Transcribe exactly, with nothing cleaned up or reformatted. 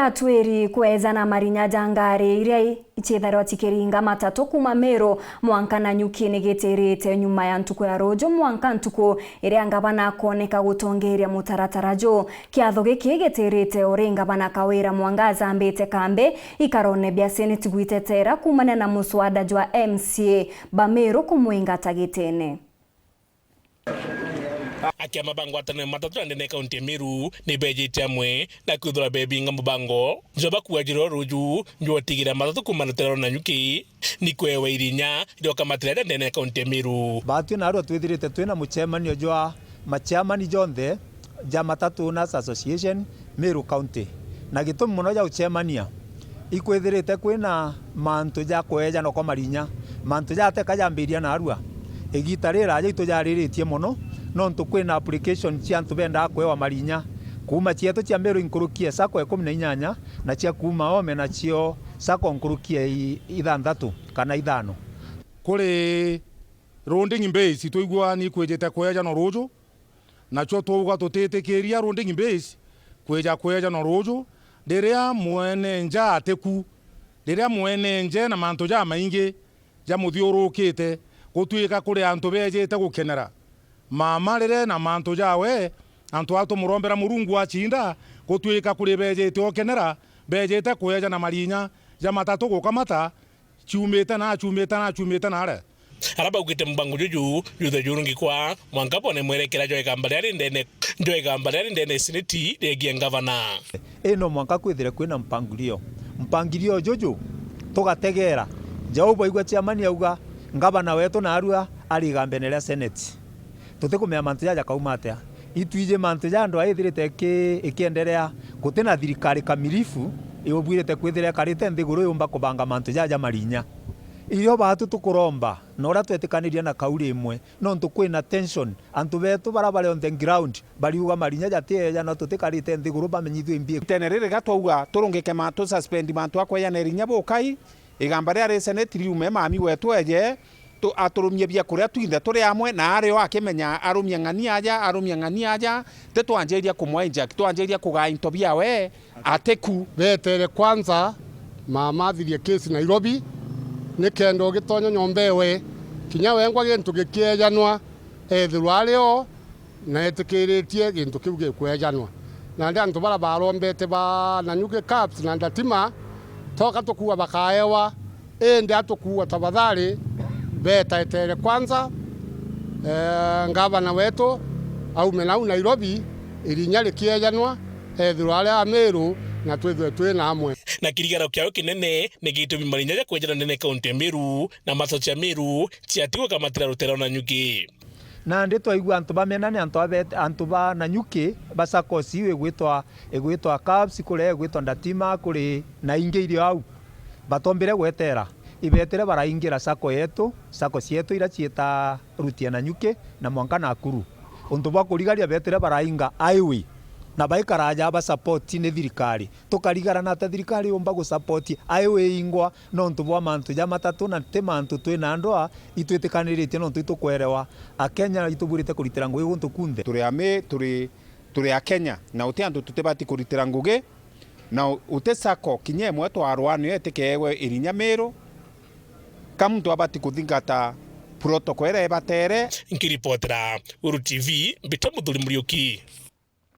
Atwiri kweejana marinya ja ngari iria i-, iciitharwa cikiringa matatu kuuma Meru mwanka Nanyuki nigitirite nyuma ya ntuku ya ruuju mwanka ntuku iria ngavana akooneka gutongeeria mutaratara juu. Kiatho giki gitirite o ri ngavana Kawira Mwangaza ambite kambi ikarone bia Seneti gwitetera kuumania na muswada jwa M C A ba Meru kumwingata gitine. Akiama ba ngwataniro matatu ya ndene ya kaunti ya Meru ni beejite amwe na kwithirwa beebinga mubango jwa bakuua jiro ruuju jwa utigira matatu kuuma rutere rwa Nanyuki ni kweewa irinya rioka matira ja ndene ya kaunti ya Meru. Baatwi naarua twithirite twina mucemanio jwa machairman jonthe ja Matatu Owners Association Meru County, na gitumi mono ja gucemania ikwithirite kwina mantu ja kweejana kwa marinya, mantu jateka jambiria naarua. Igiita riraja itujariritie mono, nontu kwina application cia antu bendaa kweewa marinya kuuma cietu cia Meru inkurukie sacco ikumi na inyanya na cia kuuma Oome nacio sacco nkurukie i-, ithanthatu kana ithano. Kuri Runding Base itwigua ni ikwijite kweejanwa ruuju, nacio twauga tutitikiria Runding Base kwija kweejanwa ruuju, riria mwene nja atiku, riria mwene nja ena mantu jamaingi jamuthiurukite, gutwika kuri antu beejite gukenera mama riria ena mantu jawe, antu aa tumurombera Murungu acinda, gutwika kuri beejite ukenera, beejite kweejana marinya ja matatu gukamata, ciumite na, ciumite na, ciumite na aria. Aria baugite mubango juju juthwe jurungi kwa mwanka bone mwerekera jwa igamba riria ri ndene, jwa igamba riria ri ndene ya seneti riegie ngavana. Ii no mwanka kwithire kwina mpangilio. Mpangilio juju tugategeera. Jau baigua chairman auga ngavana wetu naarua ari igambene ria seneti. Tutikumenya mantu jaja jakauma atia. Itwiji mantu ja andu aa ithirite iki-, ikienderea, guti na thirikari kamilifu iubwirite kwithira ikarite nthiguru yumba kubanga mantu jaja ja marinya. Irio baatu tukuromba, na uria twetikanirie na kauli imwe, nontu kwina tension, antu betu bara bari on the ground bariuga marinya jatieja, no tutikarite nthiguru bamenyithue imbi. Itene riri ga twauga turungike ma-, tu suspend mantu a kwejana irinya bukai, igamba riria ri seneti riume, mami wetu eje, tu-, aturumie biakuria twinthe turi amwe, na ari o akimenya arumia ng'ani aja, arumia ng'ani aja, ti twanjiria kumwa inject, twanjiria kugaa into biawe, atiku. Betere kwanza, mama athirie case Nairobi, nikenda ugitonya nyomba ewe, kinya wengwa gintu gikiejanwa, ethirwa ari o, na etikiritie gintu kiu gikwejanwa. Nandi antu bara barombete ba Nanyuki, Caps na Ndatima, toka tukuuga bakaewa, indi atukuuga tafadhali betaetere kwanza, eh, ngavana wetu aume nau Nairobi, irinya rikiejanwa, ethirwa ari a Meru, na twithwe twi na amwe. Na kirigaro kiao kinene ni gitumi marinya ja kwejanwa ndene kaunti ya Meru na masaco cia Meru ciatigwa kamatira rutere rwa Nanyuki. Nandi twaigua antu bamena ni antu a bet-, antu ba Nanyuki ba saccos iu igwitwa, igwitwa Caps, kuria igwitwa Ndatima, kuri na ingi iri au. Batombire gwetera, ibetire baraingira sacco yetu, sacco cietu iria ciita route ya Nanyuki na mwanka Nakuru. Untu bwa kurigaria betire barainga highway, na baikaraja ba support ni thirikari. Tukarigara na ata thirikari yumba gu support highway ingwa nontu bwa mantu ja matatu, na ti mantu twi na ndwaa itwitikaniritie nontu itukwerewa Akenya itubwirite kuritira ngugi guntu kunthe. Turi ami, turi, turi Akenya, na uti antu tutibati kuritira ngugi, na u-, uti sacco kinya imwe twarwa niyo itikeegwe irinya Miru. Ka muntu abati kuthingata protocol iria ibatere. Nkiripotera Uru T V, mbita Muthuri Muriuki.